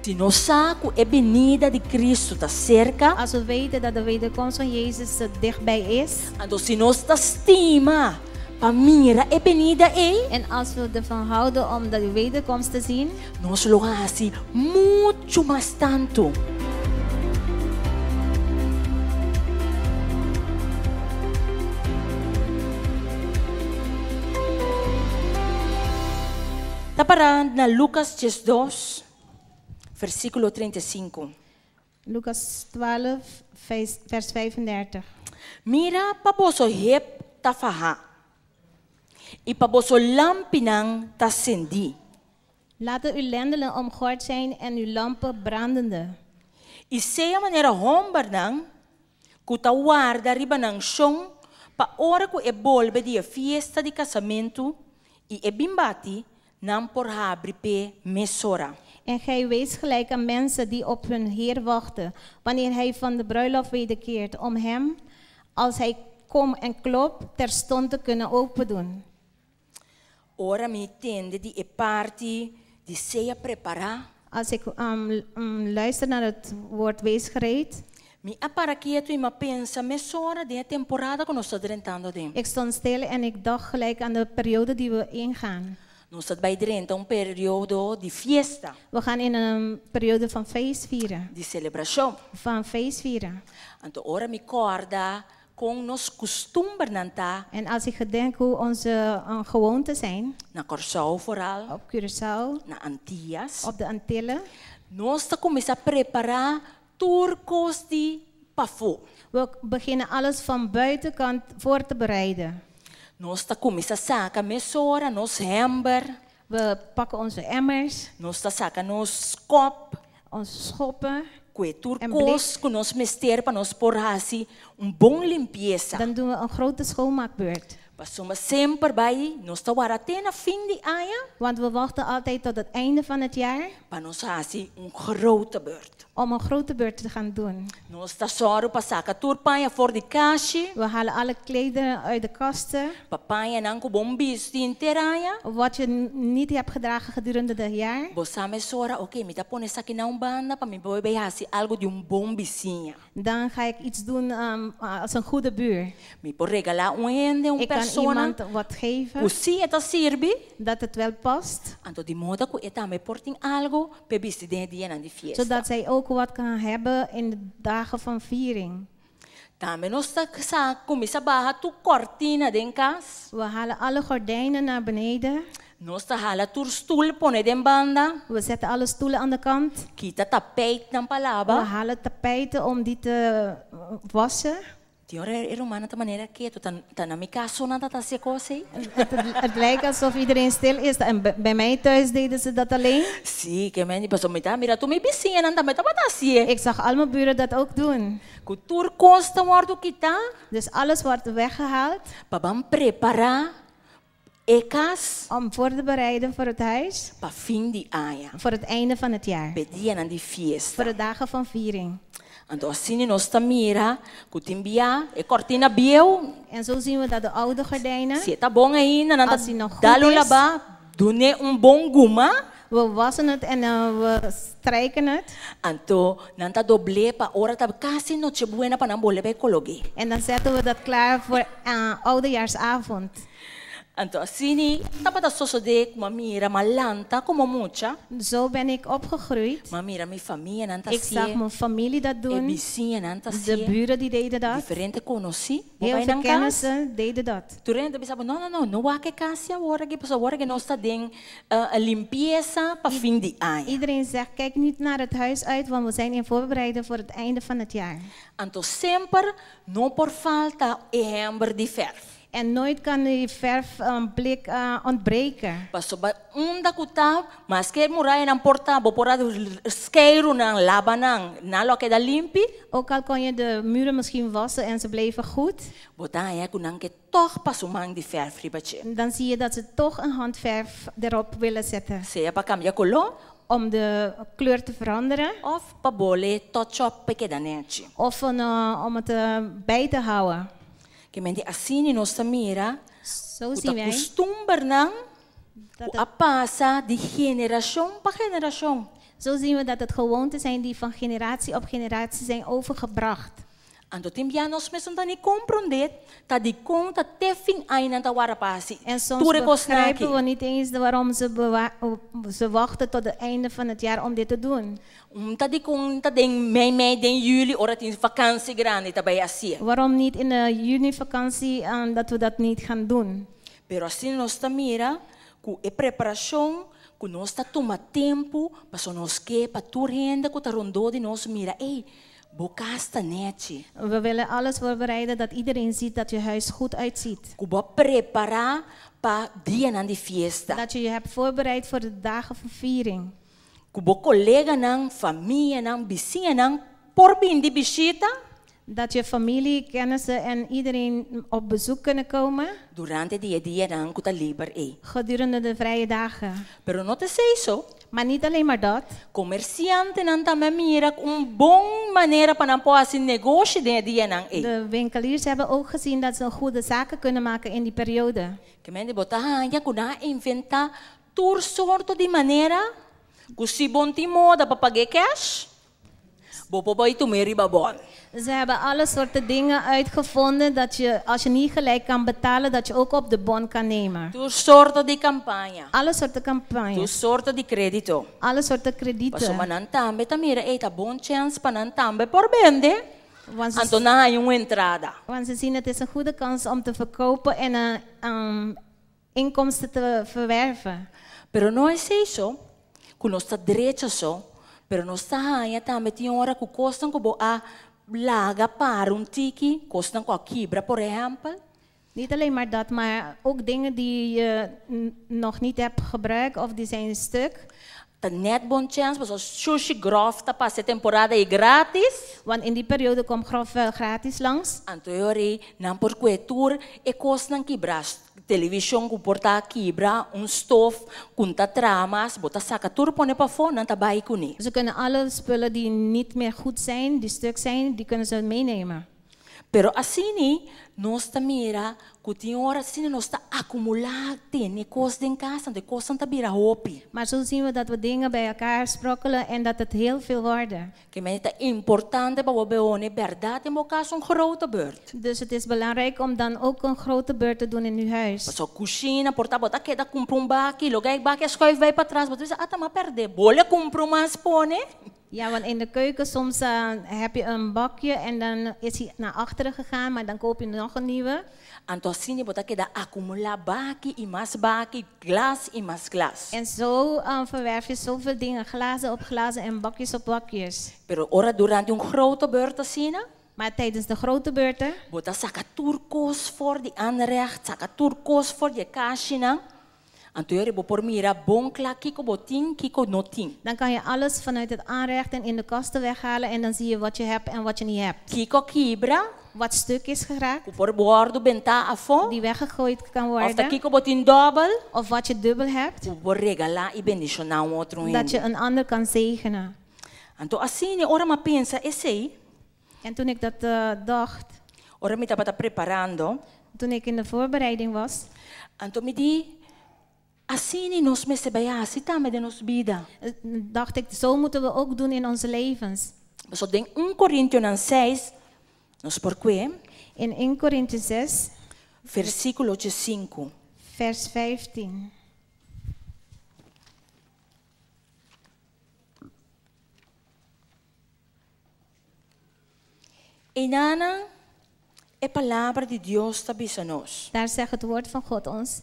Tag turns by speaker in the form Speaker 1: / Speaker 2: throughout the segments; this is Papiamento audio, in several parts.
Speaker 1: Si nos sa ku e binida di Kristu ta serka.
Speaker 2: Als we weten dat de wederkomst van Jezus dichtbij is.
Speaker 1: Anto si nos ta stima pa mira e binida ei.
Speaker 2: En als we ervan houden om de wederkomst te zien.
Speaker 1: Nos lo hasi muchu mas tantu. Ta pará na Lukas 12, versíkulo 35.
Speaker 2: Lucas 12, vers 35.
Speaker 1: Mira pa boso hep ta fahá, i pa boso lampinan ta sendí.
Speaker 2: Laten uw lendenen omgord zijn en uw lampen brandende.
Speaker 1: I sea manera hòmbernan ku ta warda riba nan shon pa ora ku e bolbe di e fiesta di kasamentu i e bin bati, nan por habri p'e mesora.
Speaker 2: En gij wees gelijk aan mensen die op hun Heer wachten, wanneer hij van de bruiloft wederkeert, om hem, als hij komt en klopt, terstond te kunnen opendoen.
Speaker 1: Ora mi tende di e parti di sea prepará.
Speaker 2: Als ik luister naar het woord wees gereed.
Speaker 1: Mi a para ketu i mi a pensa mesora den e temporada ku nos ta drentando aden.
Speaker 2: Ik stond stil en ik dacht gelijk aan de periode die we ingaan.
Speaker 1: Nos ta bai drenta un periodo di fiesta.
Speaker 2: We gaan in een periode van feestvieren.
Speaker 1: Di selebrashon.
Speaker 2: Van feestvieren.
Speaker 1: Anto ora mi kòrda kon nos kustumbernan ta.
Speaker 2: En als ik gedenk hoe onze gewoonten zijn.
Speaker 1: Na Kòrsou foral.
Speaker 2: Op Curaçao.
Speaker 1: Na Antias.
Speaker 2: Op de Antillen.
Speaker 1: Nos ta kuminsá prepará tur kos di pafó.
Speaker 2: We beginnen alles van buitenkant voor te bereiden.
Speaker 1: Nos ta kuminsá saka mesora nos hèmber.
Speaker 2: We pakken onze emmers.
Speaker 1: Nos ta saka nos skòp.
Speaker 2: Onze schoppen.
Speaker 1: Ku e tur
Speaker 2: En blik.
Speaker 1: kos ku nos mester pa nos por hasi un bon limpiesa.
Speaker 2: Dan doen we een grote schoonmaakbeurt.
Speaker 1: Pasobra semper bai nos ta wara te na fin di aña.
Speaker 2: Want we wachten altijd tot het einde van het jaar.
Speaker 1: Pa nos hasi un grote beurt.
Speaker 2: Om een grote beurt te gaan doen.
Speaker 1: Nos ta sòru pa saka tur paña for di kashi.
Speaker 2: We halen alle klederen uit de kasten.
Speaker 1: Pa pañanan ku bo bisti henter aña.
Speaker 2: Wat je niet hebt gedragen gedurende het jaar.
Speaker 1: Bo sa mesora, oké, mi ta pone esaki na un banda pa mi por bay hasi algu di un bon bisiña.
Speaker 2: Dan ga ik iets doen als een goede buur.
Speaker 1: Mi por regalá un hende, un
Speaker 2: Ik kan
Speaker 1: persona
Speaker 2: iemand wat geven.
Speaker 1: ku sí e ta sirbi.
Speaker 2: Dat het wel past.
Speaker 1: Anto di moda ku e tambe por tin algu p'e bisti den e dianan di fiesta.
Speaker 2: Zodat zij ook wat kan hebben in de dagen van viering.
Speaker 1: Tambe nos ta sa kuminsá baha tur kòrtina den kas.
Speaker 2: We halen alle gordijnen naar beneden.
Speaker 1: Nos ta hala tur stul pone den banda.
Speaker 2: We zetten alle stoelen aan de kant.
Speaker 1: Kita tapijtnan pa laba.
Speaker 2: We halen tapijten om die te wassen.
Speaker 1: Tin ora e rumannan ta manera ketu, ta ta na mi kas so nan ta ta hasi e kos ei.
Speaker 2: Het, het lijkt alsof iedereen stil is en bij mij thuis deden ze dat alleen.
Speaker 1: Sí, ke men di pasobra mi ta mira tur mi bisiñanan tambe tabata hasié.
Speaker 2: Ik zag al mijn buren dat ook doen.
Speaker 1: Ku tur kos ta wòrdu kitá.
Speaker 2: Dus alles wordt weggehaald.
Speaker 1: Pa ban prepará e kas.
Speaker 2: Om voor te bereiden voor het huis.
Speaker 1: Pa fin di aña.
Speaker 2: Voor het einde van het jaar.
Speaker 1: P'e dianan di fiesta.
Speaker 2: Voor de dagen van viering.
Speaker 1: Anto asina nos ta mira ku tin bia e kortina bieu.
Speaker 2: En zo zien we dat de oude gordijnen.
Speaker 1: Si e ta bon ainda, nan ta
Speaker 2: Als die nog goed
Speaker 1: dal un
Speaker 2: is.
Speaker 1: labá, dun'é un bon guma.
Speaker 2: We wassen het en we strijken het.
Speaker 1: Anto nan ta dobl'é pa ora ta kasi nochebuena pa nan bolbe bai kolog'é.
Speaker 2: En dan zetten we dat klaar voor oudejaarsavond.
Speaker 1: Anto asina tabata sosodé ku mi a mira, mi a lanta komo mucha.
Speaker 2: Zo ben ik opgegroeid.
Speaker 1: Mi a mira mi famianan ta
Speaker 2: Ik zag
Speaker 1: hasié.
Speaker 2: mijn familie dat
Speaker 1: E
Speaker 2: doen.
Speaker 1: bisiñanan ta
Speaker 2: De
Speaker 1: hasié.
Speaker 2: buren die deden dat.
Speaker 1: Diferente konosí. Bo
Speaker 2: Heel
Speaker 1: bai
Speaker 2: veel
Speaker 1: nan kas.
Speaker 2: kennissen deden dat.
Speaker 1: Tur hende ta bisa bo, no, no, no, no wak e kas awor aki, pasobra awor aki nos ta den limpiesa pa fin di aña.
Speaker 2: Iedereen zegt, kijk niet naar het huis uit, want we zijn in voorbereiding voor het einde van het jaar.
Speaker 1: Anto semper no por falta e hèmber di fèrf.
Speaker 2: En nooit kan die verfblik ontbreken.
Speaker 1: Pasobra unda ku ta, maske e murayanan por ta, bo por a skeiru nan, laba nan, nan lo a keda limpi.
Speaker 2: Ook al kon je de muren misschien wassen en ze bleven goed.
Speaker 1: Bo ta haña ku nan ke tòg pa su man di fèrf riba dje.
Speaker 2: Dan zie je dat ze toch een handverf erop willen zetten.
Speaker 1: Sea pa kambia koló.
Speaker 2: Om de kleur te veranderen.
Speaker 1: Òf pa bole touch-up pa e keda nèchi.
Speaker 2: Of om het bij te houden.
Speaker 1: Ke men di asina nos ta mira
Speaker 2: Zo
Speaker 1: ku ta
Speaker 2: zien wij
Speaker 1: kustumbernan
Speaker 2: dat
Speaker 1: ku a pasa di generashon pa generashon.
Speaker 2: Zo zien we dat het gewoonten zijn die van generatie op generatie zijn overgebracht.
Speaker 1: Anto tin bia nos mes no ta ni komprondé ta dikon ta te fin aña nan ta warda pa hasi
Speaker 2: En soms
Speaker 1: tur e kosnan aki.
Speaker 2: begrijpen we niet eens waarom ze, ze wachten tot het einde van het jaar om dit te doen.
Speaker 1: Un ta dikon ta den mei mei den yüli ora tin vakansi grandi ta bai hasié.
Speaker 2: Waarom niet in de juni-vakantie dat we dat niet gaan doen?
Speaker 1: Pero asina nos ta mira ku e preparashon ku nos ta tuma tempu pasobra nos ke pa tur hende ku ta rondó di nos mira, ey, bo kas ta nechi.
Speaker 2: We willen alles voorbereiden dat iedereen ziet dat je huis goed uitziet.
Speaker 1: Ku bo a prepará pa dianan di fiesta.
Speaker 2: Dat je je hebt voorbereid voor de dagen van viering.
Speaker 1: Ku bo koleganan, famianan, bisiñanan por bin di bishita.
Speaker 2: Dat je familie, kennissen en iedereen op bezoek kunnen komen.
Speaker 1: Durante di e dianan ku ta liber ei.
Speaker 2: Gedurende de vrije dagen.
Speaker 1: Pero no ta esei so.
Speaker 2: Maar niet alleen maar dat.
Speaker 1: Komersiantenan tambe a mira ku un bon manera pa nan por hasi negoshi den e dianan ei.
Speaker 2: De winkeliers hebben ook gezien dat ze een goede zaken kunnen maken in die periode.
Speaker 1: Ke men di bo ta haña ku nan a inventá tur sorto di manera ku si bon tin moda pa pag'é kèsh, bo por bai tum'é riba bòn.
Speaker 2: Ze hebben alle soorten dingen uitgevonden dat je, als je niet gelijk kan betalen, dat je ook op de bon kan nemen.
Speaker 1: Tur sorto di kampaña.
Speaker 2: Alle soorten
Speaker 1: Tur
Speaker 2: campagnes.
Speaker 1: sorto di krédito.
Speaker 2: Alle soorten kredieten.
Speaker 1: Pasobra nan tambe ta mira, ey, ta bon chèns pa nan tambe por bende,
Speaker 2: Want ze,
Speaker 1: anto nan haña un entrada.
Speaker 2: want ze zien het is een goede kans om te verkopen en een inkomsten te verwerven.
Speaker 1: Pero no esei so, ku nos ta drecha so, pero nos ta haña tambe tin ora ku kosnan ku bo a laga para un tiki, kosnan ku a kibra por ehèmpel.
Speaker 2: Niet alleen maar dat, maar ook dingen die je nog niet hebt gebruikt of die zijn stuk.
Speaker 1: Ta net bon chèns pasobra shushi gròf ta pasa e temporada ei grátis.
Speaker 2: Want in die periode komt grof vuil gratis langs.
Speaker 1: Anto e ora ei nan por kue tur e kosnan kibrá, televishon ku por ta kibra, un stof ku no ta traha mas, bo ta saka tur pone pafó, nan ta bai kuné.
Speaker 2: Ze kunnen alle spullen die niet meer goed zijn, die stuk zijn, die kunnen ze meenemen.
Speaker 1: Pero asina nos ta mira ku tin ora asina nos ta akumulá tene kos den kas, anto e kosnan ta bira hopi.
Speaker 2: Maar zo zien we dat we dingen bij elkaar sprokkelen en dat het heel veel worden.
Speaker 1: Ke mende ta importante pa bo beone bèrdat den bo kas un grote beurt.
Speaker 2: Dus het is belangrijk om dan ook een grote beurt te doen in uw huis.
Speaker 1: Pasobra kushina por ta bo ta keda kumpra un baki, loke e baki a schuif bai patras, bo ta bisa, ata m'a pèrdè, bo le kumpra un mas pone.
Speaker 2: Ja, want in de keuken soms heb je een bakje en dan is hij naar achteren gegaan, maar dan koop je nog een nieuwe.
Speaker 1: Anto asina bo ta keda akumulá baki i mas baki, glas i mas glas.
Speaker 2: En zo verwerf je zoveel dingen, glazen op glazen en bakjes op bakjes.
Speaker 1: Pero ora durante un grote beurt asina,
Speaker 2: Maar tijdens de grote beurten,
Speaker 1: bo ta saka tur kos for di aanrecht, saka tur kos for di e kashinan. Anto yori bo por mira bon kla kiko bo tin, kiko no tin.
Speaker 2: Dan kan je alles vanuit het aanrecht en in de kasten weghalen en dan zie je wat je hebt en wat je niet hebt.
Speaker 1: Kiko kibra,
Speaker 2: Wat stuk is geraakt,
Speaker 1: ku por wòrdu bentá afó,
Speaker 2: die weggegooid kan
Speaker 1: òf ta
Speaker 2: worden,
Speaker 1: kiko bo tin dòbel,
Speaker 2: of wat je dubbel hebt,
Speaker 1: ku bo regalá i bendishoná un otro
Speaker 2: dat
Speaker 1: hende.
Speaker 2: je een ander kan zegenen.
Speaker 1: Anto asina ora m'a pensa esei,
Speaker 2: En toen ik dat dacht,
Speaker 1: ora mi tabata preparando,
Speaker 2: toen ik in de voorbereiding was,
Speaker 1: anto mi di, Asina nos mester bai hasi tambe den nos bida.
Speaker 2: Dacht ik, zo moeten we ook doen in onze levens.
Speaker 1: Pasobra den un Korintionan seis, nos por kue.
Speaker 2: In 1 Korinthe 6,
Speaker 1: Versíkulo diesinku.
Speaker 2: Vers 15.
Speaker 1: Einanan e palabra di Dios ta bisa nos.
Speaker 2: Daar zegt het woord van God ons.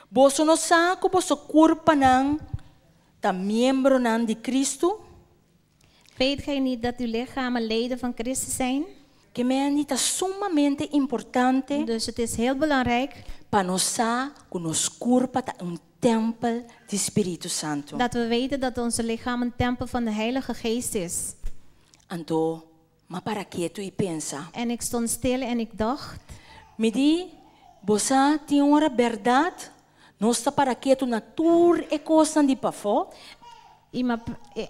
Speaker 1: Boso no sa ku boso kurpanan ta miembronan di Kristu?
Speaker 2: Weet gij niet dat uw lichamen leden van Christus zijn?
Speaker 1: Ke men ta sumamente importante
Speaker 2: Dus het is heel belangrijk
Speaker 1: pa nos sa ku nos kurpa ta un tèmpel di Spiritu Santu.
Speaker 2: dat we weten dat onze lichaam een tempel van de Heilige Geest is.
Speaker 1: Anto, m'a para ketu i pensa.
Speaker 2: En ik stond stil en ik dacht.
Speaker 1: Mi di, bo sa tin ora bèrdat, nos ta para ketu na tur e kosnan di pafó.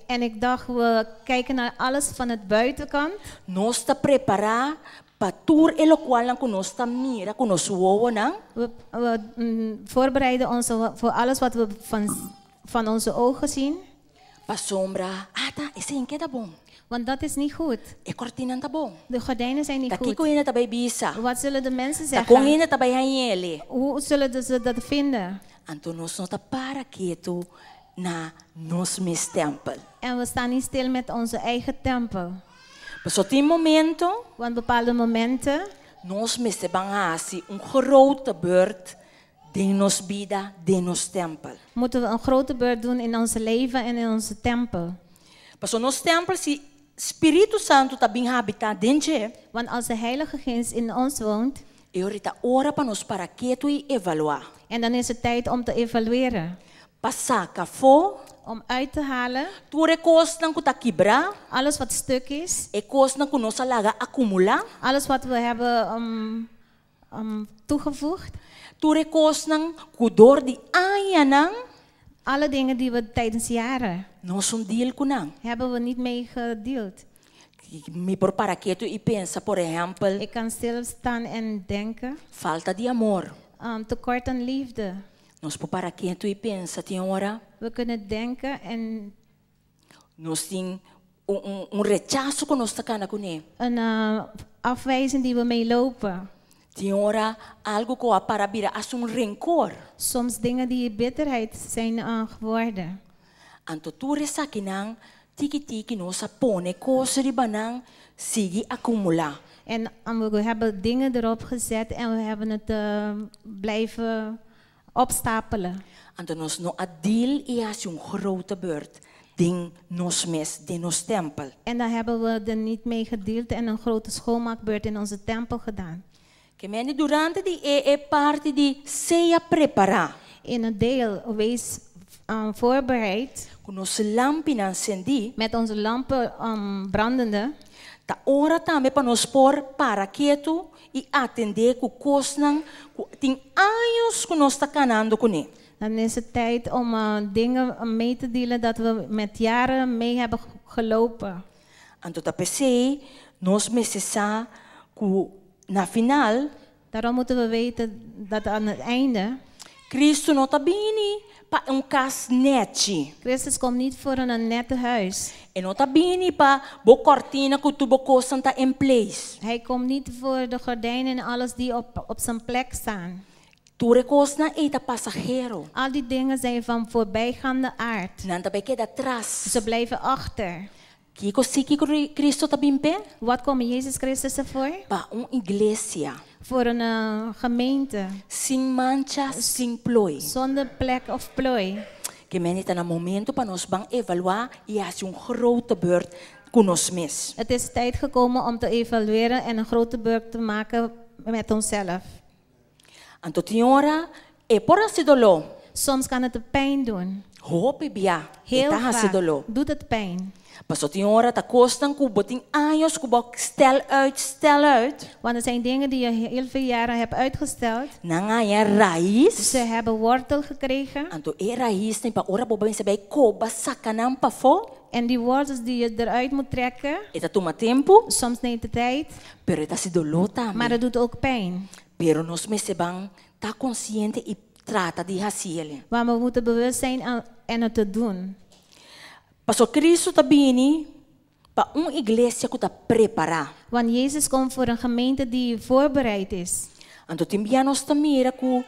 Speaker 2: En ik dacht, we kijken naar alles van het buitenkant.
Speaker 1: Nos ta prepará pa tur e lokualnan ku nos ta mira ku nos wowonan.
Speaker 2: We voorbereiden ons voor alles wat we van onze ogen zien.
Speaker 1: Pasobra, ata, esei n' keda bon.
Speaker 2: Want dat is niet goed.
Speaker 1: E kortina n' ta bon.
Speaker 2: De gordijnen zijn niet
Speaker 1: Ta
Speaker 2: goed.
Speaker 1: kiko hende ta bai bisa?
Speaker 2: Wat zullen de mensen
Speaker 1: Ta kon
Speaker 2: zeggen?
Speaker 1: hende ta bai hañ'é?
Speaker 2: Hoe zullen ze dat vinden?
Speaker 1: Anto nos no ta para ketu na nos mes tèmpel.
Speaker 2: En we staan niet stil met onze eigen tempel.
Speaker 1: Paso tin momento,
Speaker 2: Want bepaalde momenten
Speaker 1: nos mester ban hasi un grote beurt den nos bida, den nos tèmpel.
Speaker 2: Moeten we een grote beurt doen in ons leven en in onze tempel.
Speaker 1: Paso nos tèmpel, si Spiritu Santu ta bin habitá den dje,
Speaker 2: Want als de Heilige Geest in ons woont,
Speaker 1: e ora ta ora pa nos para ketu i evaluá.
Speaker 2: En dan is het tijd om te evalueren.
Speaker 1: Pa saka afó,
Speaker 2: Om uit te halen
Speaker 1: tur e kosnan ku ta kibrá,
Speaker 2: alles wat stuk is,
Speaker 1: e kosnan ku nos a laga akumulá,
Speaker 2: alles wat we hebben toegevoegd,
Speaker 1: tur e kosnan ku dor di añanan,
Speaker 2: alle dingen die we tijdens jaren
Speaker 1: nos n' deal ku nan.
Speaker 2: Hebben we niet mee gedeeld.
Speaker 1: Mi por para ketu i pensa, por ehèmpel,
Speaker 2: Ik kan stilstaan en denken,
Speaker 1: falta di amor.
Speaker 2: Tekort aan liefde.
Speaker 1: Nos por para ketu i pensa, tin ora,
Speaker 2: We kunnen denken en
Speaker 1: nos tin un rechaso ku nos ta kana kuné.
Speaker 2: Een afwijzing die we meelopen.
Speaker 1: Tin ora algu ku a para bira asta un renkor.
Speaker 2: Soms dingen die bitterheid zijn geworden.
Speaker 1: Anto tur esakinan, tiki tiki nos a pone kos riba nan, sigui akumulá.
Speaker 2: En we hebben dingen erop gezet en we hebben het blijven opstapelen.
Speaker 1: Anto nos no a deal i hasi un grote beurt den nos mes, den nos tèmpel.
Speaker 2: En daar hebben we er niet mee gedeeld en een grote schoonmaakbeurt in onze tempel gedaan.
Speaker 1: Ke men durante di e parti di sea prepará.
Speaker 2: In het deel, wees voorbereid.
Speaker 1: Ku nos lampinan sendí.
Speaker 2: Met onze lampen brandende.
Speaker 1: Ta ora tambe pa nos por para ketu i atendé ku kosnan ku tin aña ku nos ta kanando kuné.
Speaker 2: Dan is het tijd om dingen mee te delen dat we met jaren mee hebben gelopen.
Speaker 1: Anto ta p'esei, nos mester sa ku na final,
Speaker 2: Daarom moeten we weten dat aan het einde
Speaker 1: Kristu no ta bini pa un kas nèchi.
Speaker 2: Christus komt niet voor een nette huis.
Speaker 1: E no ta bini pa bo kortina ku tur bo kosnan ta in place.
Speaker 2: Hij komt niet voor de gordijnen en alles die op zijn plek staan.
Speaker 1: Tur e kosnan ei ta pasahero.
Speaker 2: Al die dingen zijn van voorbijgaande aard.
Speaker 1: Nan ta bai keda atras.
Speaker 2: Ze blijven achter.
Speaker 1: Kiko si kiko Kristu ta bin p'e?
Speaker 2: Wat komt Jezus Christus ervoor?
Speaker 1: Pa un iglesia.
Speaker 2: Voor een gemeente.
Speaker 1: Sin mancha, sin plooi.
Speaker 2: Zonder plek of plooi.
Speaker 1: Ke men ta na momento pa nos ban evaluá i hasi un grote beurt ku nos mes.
Speaker 2: Het is tijd gekomen om te evalueren en een grote beurt te maken met onszelf.
Speaker 1: Anto tin ora, e por hasi doló.
Speaker 2: Soms kan het de pijn doen.
Speaker 1: Hopi bia,
Speaker 2: Heel
Speaker 1: e ta hasi
Speaker 2: vaak
Speaker 1: doló.
Speaker 2: Doet het pijn.
Speaker 1: Paso tin ora ta kosnan ku bo tin aña ku bo a stel uit, stel uit.
Speaker 2: Want er zijn dingen die je heel veel jaren hebt uitgesteld.
Speaker 1: Nan a haña rais.
Speaker 2: Ze hebben wortel gekregen.
Speaker 1: Anto e raisnan pa ora bo bai koba saka nan pafó.
Speaker 2: En die wortels die je eruit moet trekken.
Speaker 1: E ta tuma tempu.
Speaker 2: Soms neemt het tijd.
Speaker 1: Pero e ta hasi doló tambe.
Speaker 2: Maar het doet ook pijn.
Speaker 1: Pero nos mester ban ta konsiente i trata di hasié.
Speaker 2: Maar we moeten bewust zijn en het te doen.
Speaker 1: Paso Kristu ta bini pa un iglesia ku ta prepará.
Speaker 2: Want Jezus komt voor een gemeente die voorbereid is.
Speaker 1: Anto tin bia nos ta mira ku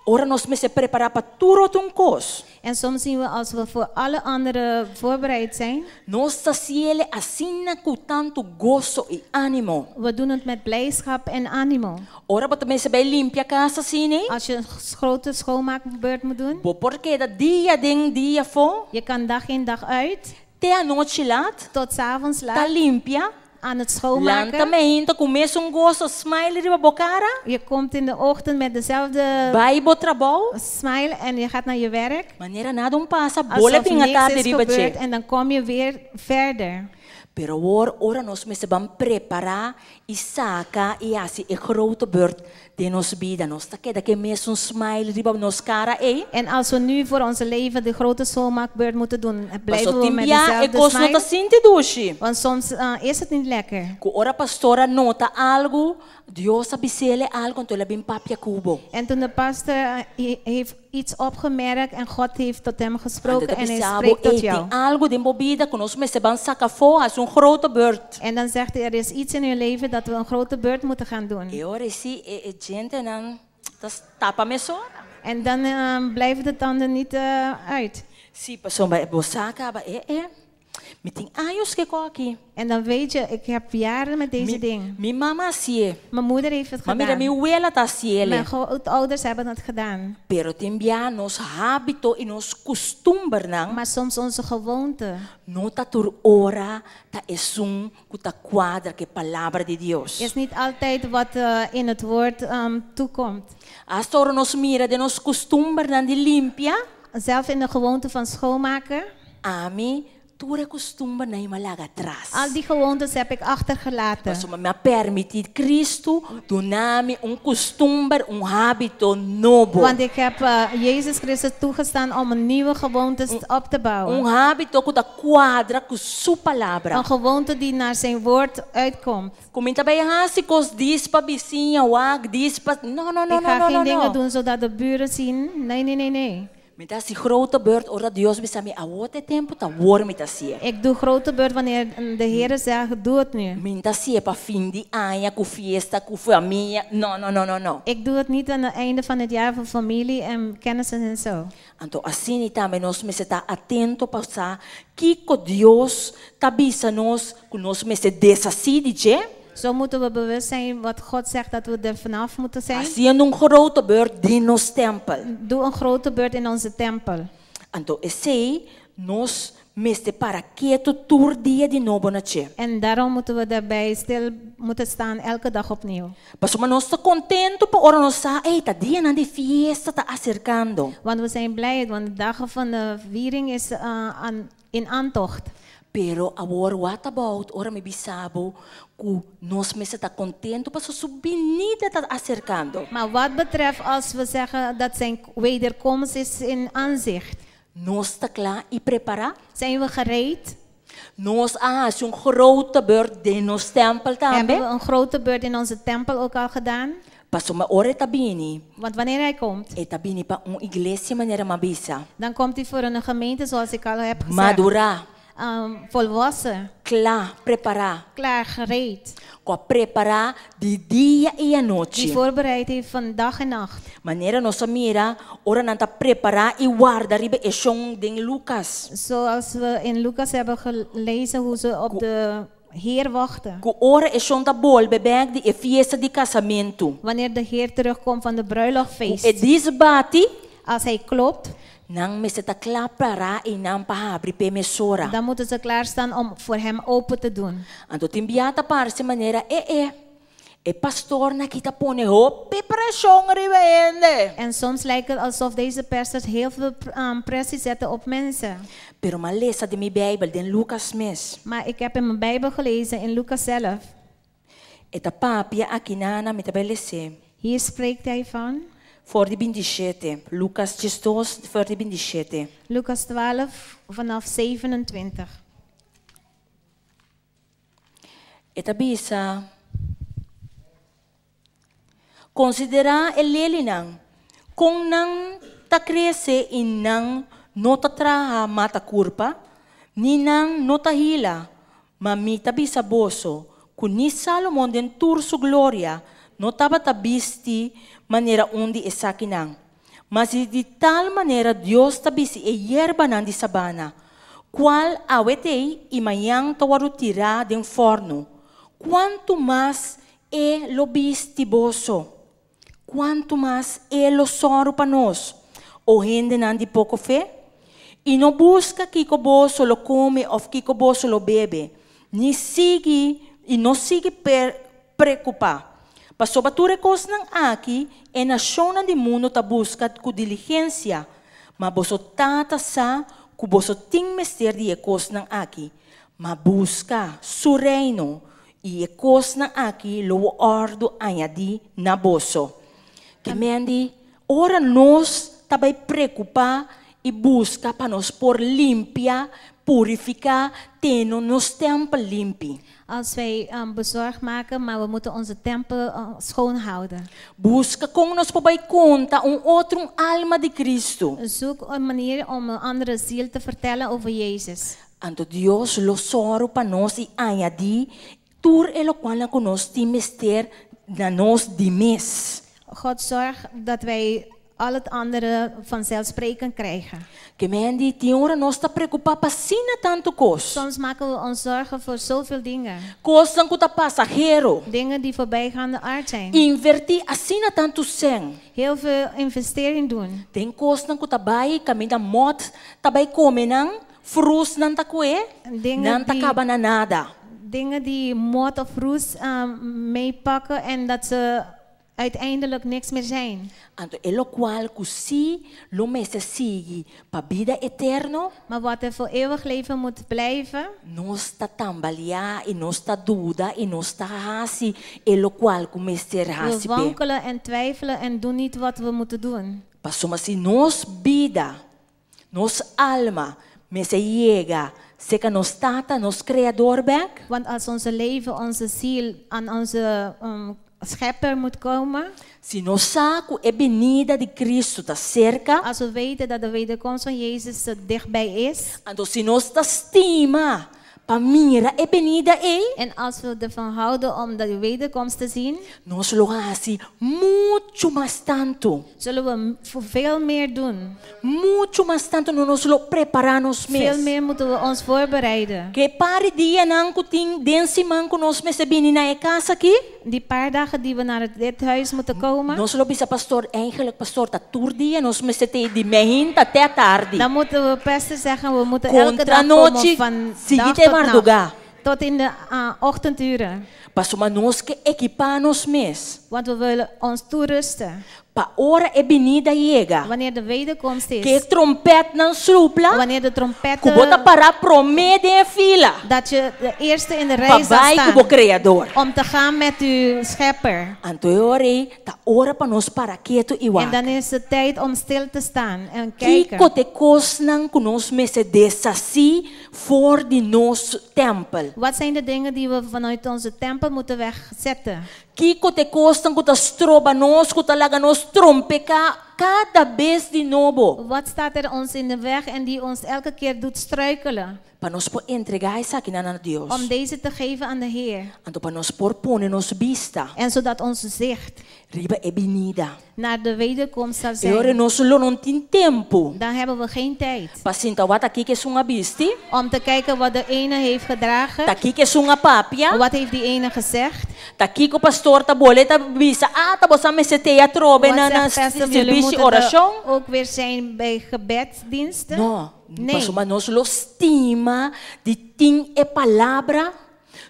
Speaker 1: ora nos mester prepará pa tur otro kos.
Speaker 2: En soms zien we als we voor alle anderen voorbereid zijn.
Speaker 1: Nos ta hasié asina ku tantu goso i ánimo.
Speaker 2: We doen het met blijdschap en animo.
Speaker 1: Ora bo mester bai limpia kas asina, nee?
Speaker 2: Als je een grote schoonmaakbeurt moet doen.
Speaker 1: Bo por keda dia den dia afó.
Speaker 2: Je kan dag in dag uit.
Speaker 1: Te anochi lat.
Speaker 2: Tot 's avonds laat.
Speaker 1: Ta limpia.
Speaker 2: Aan het schoonmaken.
Speaker 1: Lanta mainta ku mesun goso smile riba bo kara.
Speaker 2: Je komt in de ochtend met dezelfde
Speaker 1: Bai bo trabou.
Speaker 2: Smile en je gaat naar je werk.
Speaker 1: Manera nada n' pasa, bolbe
Speaker 2: Alsof niks
Speaker 1: bin atardi
Speaker 2: is
Speaker 1: riba
Speaker 2: gebeurd
Speaker 1: dje.
Speaker 2: en dan kom je weer verder.
Speaker 1: Pero awor ora nos mester ban prepará i saka i hasi e grote beurt den nos bida. Nos ta keda ku mesun smile riba nos kara ei.
Speaker 2: En als we nu voor ons leven de grote schoonmaakbeurt moeten doen, blijven we met
Speaker 1: Paso tin bia e
Speaker 2: dezelfde
Speaker 1: kos no ta
Speaker 2: smile.
Speaker 1: sinti dushi.
Speaker 2: Want soms is het niet lekker.
Speaker 1: Ku ora pastor a nota algu, Dios a bis'é algu, anto el a bin papia ku bo.
Speaker 2: En toen de pastor heeft iets opgemerkt en God heeft tot hem gesproken en hij
Speaker 1: Anto
Speaker 2: spreekt tot
Speaker 1: ei,
Speaker 2: jou.
Speaker 1: tin algu den bo bida ku nos mester ban saka afó, hasi un grote beurt.
Speaker 2: En dan zegt hij, er is iets in uw leven dat we een grote beurt moeten gaan doen.
Speaker 1: E ora ei e djentenan ta tapa mesora.
Speaker 2: En dan blijven de tanden niet uit.
Speaker 1: Si, pasobra bo sa kaba e e. Mi tin aña ku e kos aki.
Speaker 2: En dan weet je, ik heb jaren met deze
Speaker 1: Mi,
Speaker 2: ding.
Speaker 1: mi mama a hasié.
Speaker 2: Mijn moeder heeft het
Speaker 1: Ma mira, mi
Speaker 2: gedaan.
Speaker 1: wela ta hasié.
Speaker 2: Mijn grootouders hebben het gedaan.
Speaker 1: Pero tin bia nos hábito i nos kustumbernan
Speaker 2: Maar soms onze gewoonte
Speaker 1: no ta tur ora ta esun ku ta kuadra ku palabra di Dios.
Speaker 2: Is niet altijd wat in het woord toekomt.
Speaker 1: Hasta ora nos mira den nos kustumbernan di limpia,
Speaker 2: Zelf in de gewoonte van schoonmaken.
Speaker 1: Ami tur e kustumbernan ei m'a laga atras.
Speaker 2: Al die gewoontes heb ik achtergelaten.
Speaker 1: Pasobra mi a permití Kristu duna mi un kustumber, un hábito nobo.
Speaker 2: Want ik heb Jezus Christus toegestaan om een nieuwe gewoonte op te bouwen.
Speaker 1: Un hábito ku ta kuadra ku su palabra.
Speaker 2: Een gewoonte die naar zijn woord uitkomt.
Speaker 1: Ku mi n' ta bai hasi kos djis pa bisiña, wak, djis pa. No, no, no,
Speaker 2: Ik
Speaker 1: no,
Speaker 2: ga
Speaker 1: no,
Speaker 2: geen
Speaker 1: no,
Speaker 2: dingen
Speaker 1: no.
Speaker 2: doen zodat de buren zien. Nee, nee, nee, nee.
Speaker 1: Mi ta hasi grote beurt ora Dios bisa mi awor ta e tempu ta awor mi ta hasié.
Speaker 2: Ik doe grote beurt wanneer de Heer zegt, doe het nu.
Speaker 1: Mi n' ta hasié pa fin di aña, ku fiesta, ku famia. No, no, no, no, no.
Speaker 2: Ik doe het niet aan het einde van het jaar voor familie en kennissen en zo.
Speaker 1: Anto asina tambe nos mester ta atento pa sa kiko Dios ta bisa nos ku nos mester deshasí di dje.
Speaker 2: Zo moeten we bewust zijn wat God zegt dat we er vanaf moeten zijn.
Speaker 1: Hasiendo un grote beurt den nos tèmpel.
Speaker 2: Doe een grote beurt in onze tempel.
Speaker 1: Anto esei nos mester para ketu tur dia di nobo na dje.
Speaker 2: En daarom moeten we daarbij stil moeten staan elke dag opnieuw.
Speaker 1: Pasobra nos ta kontentu pa ora nos sa, ei, ta dianan di fiesta ta aserkando.
Speaker 2: Want we zijn blij, want de dagen van de viering is in aantocht.
Speaker 1: Pero awor what about ora mi bisa bo ku nos mester ta kontentu paso su binida ta aserkando.
Speaker 2: Maar wat betreft als we zeggen dat zijn wederkomst is in aanzicht.
Speaker 1: Nos ta kla i prepará?
Speaker 2: Zijn we gereed?
Speaker 1: Nos a hasi un grote beurt den nos tèmpel
Speaker 2: Hebben
Speaker 1: tambe.
Speaker 2: we een grote beurt in onze tempel ook al gedaan?
Speaker 1: Pasobra ora e ta bini,
Speaker 2: Want wanneer hij komt,
Speaker 1: e ta bini pa un iglesia manera m'a bisa.
Speaker 2: Dan komt hij voor een gemeente zoals ik al heb gezegd.
Speaker 1: Madurá,
Speaker 2: Volwassen,
Speaker 1: kla, prepará.
Speaker 2: Klaar, gereed.
Speaker 1: Ku a prepará di dia i anochi.
Speaker 2: Die voorbereid heeft van dag en nacht.
Speaker 1: Manera nos a mira, ora nan ta prepará i warda riba e shon den Lucas.
Speaker 2: Zoals we in Lucas hebben gelezen hoe ze op de Heer wachten.
Speaker 1: Ku ora e shon ta bolbe bèk di e fiesta di kasamentu.
Speaker 2: Wanneer de Heer terugkomt van de bruiloftfeest.
Speaker 1: E djis bati,
Speaker 2: Als hij klopt,
Speaker 1: nan mester ta kla pará einan pa habri p'e mesora.
Speaker 2: Dan moeten ze klaarstaan om voor hem open te doen.
Speaker 1: Anto tin bia ta parse manera e e. E pastornan aki ta pone hopi preshon riba hende.
Speaker 2: En soms lijkt het alsof deze pastors heel veel pressie zetten op mensen.
Speaker 1: Pero m'a lesa den mi Beibel, den Lucas mes.
Speaker 2: Maar ik heb in mijn Bijbel gelezen, in Lucas zelf.
Speaker 1: E ta papia akinana mi ta bai les'é.
Speaker 2: Hier spreekt hij van.
Speaker 1: For di 27. Lucas 12, for di 27.
Speaker 2: Lucas 12, vanaf 27.
Speaker 1: E ta bisa. Konsiderá e lelinan. Kon nan ta krese i nan no ta traha mata kurpa, ni nan no ta hila. Ma mi ta bisa boso, ku ni Salomon den tur su gloria, no tabata bisti manera un di esakinan. Ma si di tal manera Dios ta bisti e yerbanan di sabana, kual awe t'ei i mañan ta wòrdu tirá den fòrnu, kuantu mas e lo bisti boso? Kuantu mas e lo sòru pa nos, o hendenan di poko fe? I no buska kiko boso lo kome òf kiko boso lo bebe, ni sigui i no sigui preokupá. Pasobra tur e kosnan aki e nashonnan di mundu ta buska ku diligensia, ma boso Tata sa ku boso tin mester di e kosnan aki. Ma buska su reino, i e kosnan aki lo wòrdu añadí na boso. Ke men di, ora nos ta bai preokupá i buska pa nos por limpia, Purifiká, tene nos tèmpel limpi.
Speaker 2: Als wij bezorgd maken, maar we moeten onze tempel schoon houden.
Speaker 1: Buska kon nos por bai konta un otro un alma di Kristu.
Speaker 2: Zoek een manier om een andere ziel te vertellen over Jezus.
Speaker 1: Anto Dios lo sòru pa nos i añadí tur e lokualnan ku nos tin mester na nos di mes.
Speaker 2: God zorgt dat wij al het andere vanzelfsprekend krijgen.
Speaker 1: Ke men di tin ora nos ta preokupá pa asina tantu kos.
Speaker 2: Soms maken we ons zorgen voor zoveel dingen.
Speaker 1: Kosnan ku ta pasahero.
Speaker 2: Dingen die voorbijgaande aard zijn.
Speaker 1: Invertí asina tantu sèn.
Speaker 2: Heel veel investering doen.
Speaker 1: Den kosnan ku ta bai kaminda mòt ta bai kome nan, frus nan ta kue,
Speaker 2: Dingen
Speaker 1: nan ta kaba na nada.
Speaker 2: Dingen die mot of roest meepakken en dat ze uiteindelijk niks meer zijn.
Speaker 1: Anto e lokual ku sí lo mester sigui pa bida eterno.
Speaker 2: Maar wat er voor eeuwig leven moet blijven.
Speaker 1: Nos ta tambaleá i nos ta duda i nos ta hasi e lokual ku mester
Speaker 2: We
Speaker 1: hasi p'e.
Speaker 2: wankelen en twijfelen en doen niet wat we moeten doen.
Speaker 1: Pasobra si nos bida, nos alma, mester yega serka nos Tata, nos Kreador bèk.
Speaker 2: Want als onze leven, onze ziel aan onze Schepper moet komen.
Speaker 1: Si nos sa ku e binida di Kristu ta serka.
Speaker 2: Als we weten dat de wederkomst van Jezus dichtbij is.
Speaker 1: Anto si nos ta stima pa mira e binida ei.
Speaker 2: En als we ervan houden om de wederkomst te zien.
Speaker 1: Nos lo hasi muchu mas tantu.
Speaker 2: Zullen we veel meer doen.
Speaker 1: Muchu mas tantu nos lo prepará nos mes.
Speaker 2: Veel meer moeten we ons voorbereiden.
Speaker 1: Ku e par di dianan ku tin den siman ku nos mester bini na e kas aki.
Speaker 2: Die paar dagen die we naar dit huis moeten komen.
Speaker 1: Nos lo bisa pastor, eigenlijk pastor ta tur dia nos mester te di mehinta te atardi.
Speaker 2: Dan moeten we pastor zeggen, we moeten elke
Speaker 1: Kontra
Speaker 2: dag komen
Speaker 1: nochi,
Speaker 2: van
Speaker 1: sigui
Speaker 2: dag
Speaker 1: te
Speaker 2: tot nacht.
Speaker 1: mardugá.
Speaker 2: Tot in de ochtenduren.
Speaker 1: Pasobra nos ke ekipá nos mes.
Speaker 2: Want we willen ons toerusten.
Speaker 1: Pa ora e binida yega.
Speaker 2: Wanneer de wederkomst is.
Speaker 1: Ku e trompètnan supla.
Speaker 2: Wanneer de trompetten.
Speaker 1: Ku bo ta pará promé den e fila.
Speaker 2: Dat je de eerste in de
Speaker 1: Pa
Speaker 2: rij zal
Speaker 1: bai ku bo
Speaker 2: staan.
Speaker 1: Kreador.
Speaker 2: Om te gaan met uw Schepper.
Speaker 1: Anto e ora ei ta ora pa nos para ketu i
Speaker 2: En
Speaker 1: wak.
Speaker 2: dan is het tijd om stil te staan en kijken.
Speaker 1: Kiko ta e kosnan ku nos mester deshasí for di nos tèmpel?
Speaker 2: Wat zijn de dingen die we vanuit onze tempel moeten wegzetten?
Speaker 1: Kiko ta e kosnan ku ta stroba nos, ku ta laga nos trompeká kada bes di nobo?
Speaker 2: Wat staat er ons in de weg en die ons elke keer doet struikelen?
Speaker 1: Pa nos por entregá esakinan na Dios.
Speaker 2: Om deze te geven aan de Heer.
Speaker 1: Anto pa nos por pone nos bista.
Speaker 2: En zodat onze zicht.
Speaker 1: Riba e binida.
Speaker 2: Naar de wederkomst zal
Speaker 1: E ora
Speaker 2: zijn.
Speaker 1: nos lo no tin tempu.
Speaker 2: Dan hebben we geen tijd.
Speaker 1: Pa sinta wak ta kiko esun a bisti.
Speaker 2: Om te kijken wat de ene heeft gedragen.
Speaker 1: Ta kiko esun a papia.
Speaker 2: Wat heeft die ene gezegd?
Speaker 1: Ta kiko pastor ta bolbe ta bisa, ah, ta boso mester t'ei atrobe
Speaker 2: Wat
Speaker 1: na na
Speaker 2: zegt pastor, jullie
Speaker 1: servicio
Speaker 2: moeten
Speaker 1: orashon.
Speaker 2: er ook weer zijn bij gebedsdiensten?
Speaker 1: No,
Speaker 2: Nee.
Speaker 1: pasobra nos lo stima di tin e palabra,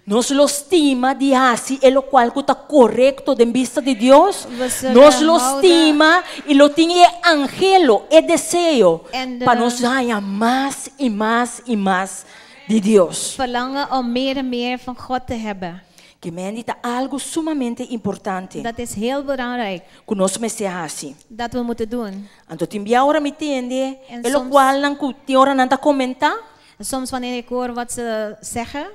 Speaker 1: nos lo stima di hasi e lokual ku ta korekto den bista di Dios,
Speaker 2: We zullen
Speaker 1: nos lo
Speaker 2: houden
Speaker 1: stima i lo tin e anhelo, e deseo
Speaker 2: En de
Speaker 1: pa nos haña mas i mas i mas di Dios.
Speaker 2: Verlangen om meer en meer van God te hebben.
Speaker 1: Ke men di ta algu sumamente importante
Speaker 2: Dat is heel belangrijk
Speaker 1: ku nos mester hasi.
Speaker 2: dat we moeten doen.
Speaker 1: Anto tin bia ora mi tende
Speaker 2: En
Speaker 1: e
Speaker 2: soms
Speaker 1: lokualnan ku tin ora nan ta komentá.
Speaker 2: En soms wanneer ik hoor wat ze zeggen.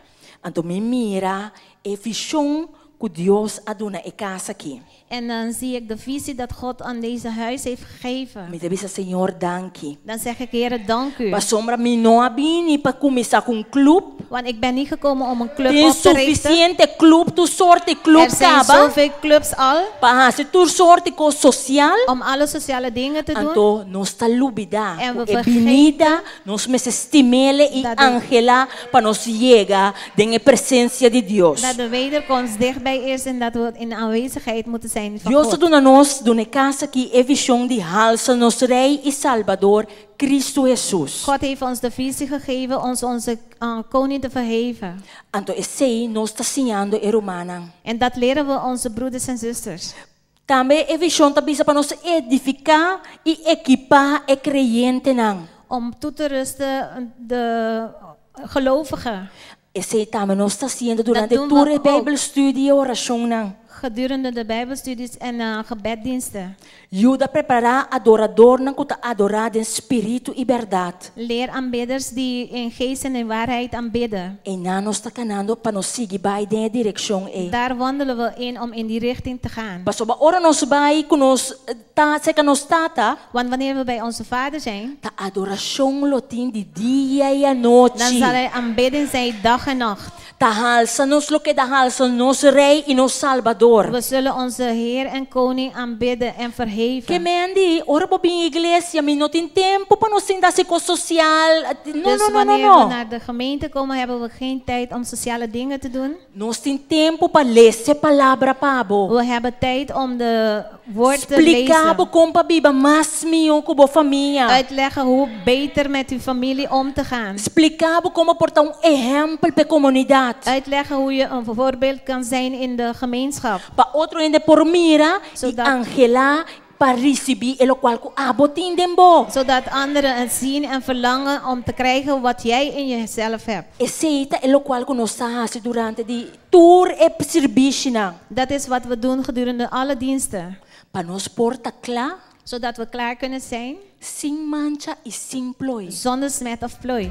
Speaker 1: Anto mi mira e vishon ku Dios a duna e kas aki.
Speaker 2: En dan zie ik de visie dat God aan deze huis heeft gegeven.
Speaker 1: Mi ta bisa Señor danki.
Speaker 2: Dan zeg ik, Heere, dank u.
Speaker 1: Pasobra mi no a bini pa kuminsá ku un klup.
Speaker 2: Want ik ben niet gekomen om een club
Speaker 1: Tin
Speaker 2: op te richten.
Speaker 1: sufisiente klup, tur sorti klup
Speaker 2: Er zijn
Speaker 1: kaba.
Speaker 2: zoveel clubs al.
Speaker 1: Pa hasi tur sorti kos sosial.
Speaker 2: Om alle sociale dingen te doen.
Speaker 1: Anto nos ta lubidá
Speaker 2: En we
Speaker 1: ku e
Speaker 2: vergeten
Speaker 1: binida nos mester stim'é i
Speaker 2: dat de
Speaker 1: anhelá pa nos yega den e presensia di Dios.
Speaker 2: Dat de wederkomst dichtbij is en dat we in aanwezigheid moeten zijn van
Speaker 1: Dios ta
Speaker 2: God.
Speaker 1: duna nos, duna e kas aki e vishon di halsa nos Rei i Salbador, Cristo Hesus.
Speaker 2: God heeft ons de visie gegeven ons onze koning te verheven.
Speaker 1: Anto esei nos ta siñando e rumannan.
Speaker 2: En dat leren we onze broeders en zusters.
Speaker 1: Tambe e vishon ta bisa pa nos edifiká i ekipá e kreyentenan.
Speaker 2: Om toe te rusten de gelovigen.
Speaker 1: Esei tambe nos ta hasiendo durante
Speaker 2: Dat doen
Speaker 1: tur
Speaker 2: we
Speaker 1: e
Speaker 2: ook.
Speaker 1: Bijbelstudie i orashonnan.
Speaker 2: Gedurende de Bijbelstudies en gebeddiensten.
Speaker 1: Yuda prepará adoradónan ku ta adorá den spiritu i bèrdat.
Speaker 2: Leer aanbidders die in geest en in waarheid aanbidden.
Speaker 1: Einan nos ta kanando pa nos sigui bai den e direkshon ei.
Speaker 2: Daar wandelen we in om in die richting te gaan.
Speaker 1: Pasobra ora nos bai ku nos ta serka nos Tata.
Speaker 2: Want wanneer we bij onze Vader zijn.
Speaker 1: Ta adorashon lo tin di dia i anochi.
Speaker 2: Dan zal er aanbidding zijn dag en nacht.
Speaker 1: Ta halsa nos lo keda halsa nos Rei i nos Salbador.
Speaker 2: We zullen onze Heer en Koning aanbidden en verheven.
Speaker 1: Ke men di, ora bo bin iglesia mi no tin tempu pa nos sinta hasi kos sosial. No,
Speaker 2: Dus
Speaker 1: no, no, no,
Speaker 2: wanneer
Speaker 1: no.
Speaker 2: we naar de gemeente komen hebben we geen tijd om sociale dingen te doen.
Speaker 1: Nos tin tempu pa lesa e palabra pa bo.
Speaker 2: We hebben tijd om de woord te
Speaker 1: Splika
Speaker 2: lezen.
Speaker 1: bo kon pa biba mas mihó ku bo famia.
Speaker 2: Uitleggen hoe beter met uw familie om te gaan.
Speaker 1: Splika bo kon bo por ta un ehèmpel pa e komunidat.
Speaker 2: Uitleggen hoe je een voorbeeld kan zijn in de gemeenschap.
Speaker 1: Pa otro hende por mira i
Speaker 2: Zodat-
Speaker 1: anhelá pa risibí e lokual ku abo tin den bo.
Speaker 2: Zodat anderen het zien en verlangen om te krijgen wat jij in jezelf hebt.
Speaker 1: Esei ta e lokual ku nos ta hasi durante di tur e sirbishinan.
Speaker 2: Dat is wat we doen gedurende alle diensten.
Speaker 1: Pa nos por ta kla.
Speaker 2: Zodat we klaar kunnen zijn.
Speaker 1: Sin mancha i sin plooi.
Speaker 2: Zonder smet of plooi.